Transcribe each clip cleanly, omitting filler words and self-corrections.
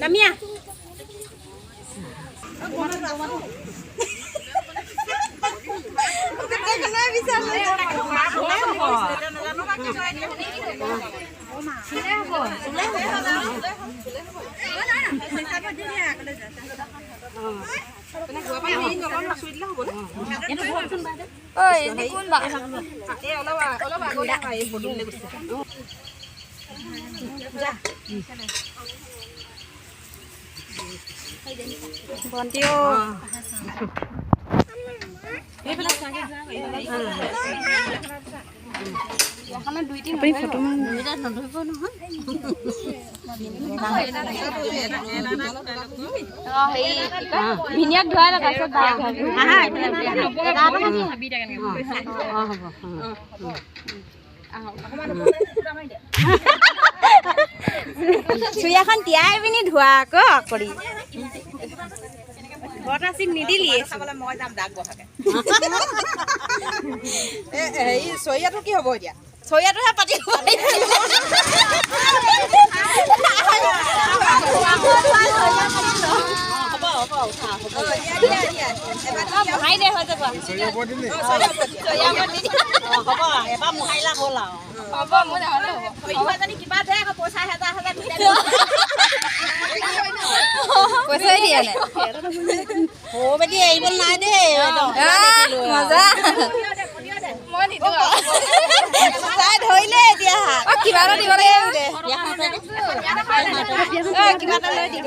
নামিয়া ভণ্টিও ভিনিয়াক ধোৱাই তাৰপিছত চুৰিয়াখন তিয়াই পিনি ধোৱা আকৌ কৰি নিদিলি চৰিয়াটো কি হ'ব এতিয়া? চৰিয়াটোহে পাতি পইচাই দিয়া নাই। মজা ধৰিলে এতিয়া কিবা এটা দিব লাগে, কিবা এটা লৈ দি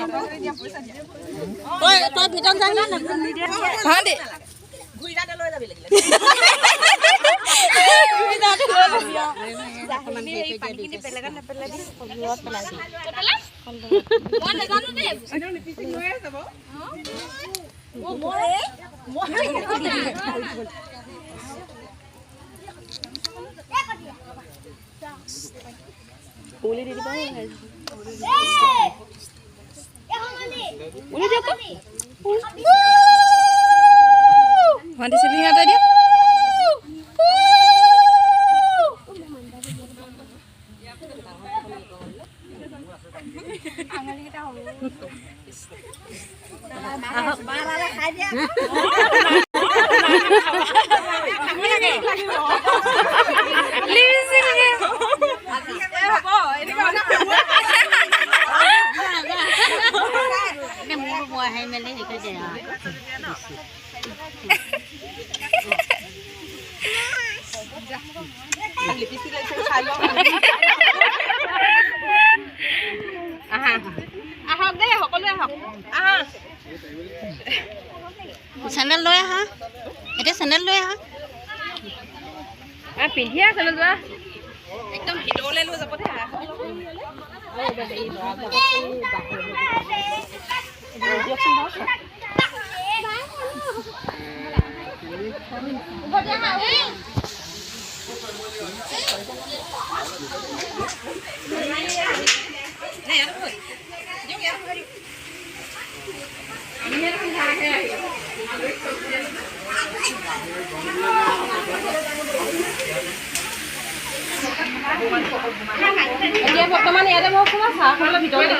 ভণ্টি চিলিং এটা দিয়া। আহক দেই সকলোৱে আহক। আহা চেণ্ডেল লৈ আহা, এতিয়া চেণ্ডেল লৈ আহা। পিন্ধিয়ে চেণ্ডেল যোৱা একদম ভিতৰলৈ লৈ যাব দেই। এতিয়া বৰ্তমান ইয়াতে মই অকণমান চাহ খাবলৈ ভিতৰতে।